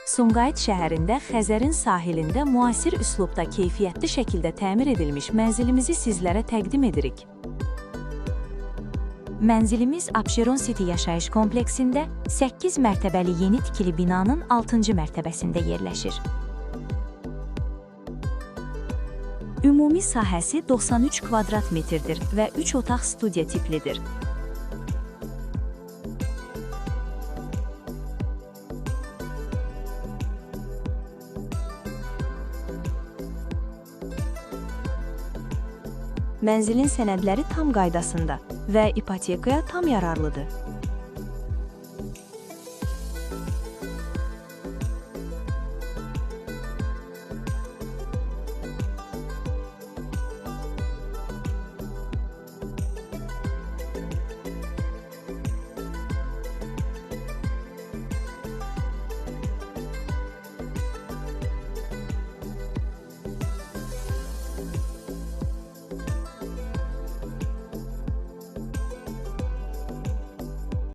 Sumqayıt şəhərində Xəzərin sahilində müasir üslubda keyfiyyətli şəkildə təmir edilmiş mənzilimizi sizlərə təqdim edirik. Mənzilimiz Abşeron City yaşayış kompleksində 8 mərtəbəli yeni tikili binanın 6-cı mərtəbəsində yerləşir. Ümumi sahəsi 93 kvadrat metrdir və 3 otaq studiya tiplidir. Mənzilin sənədləri tam qaydasında və ipotekaya tam yararlıdır.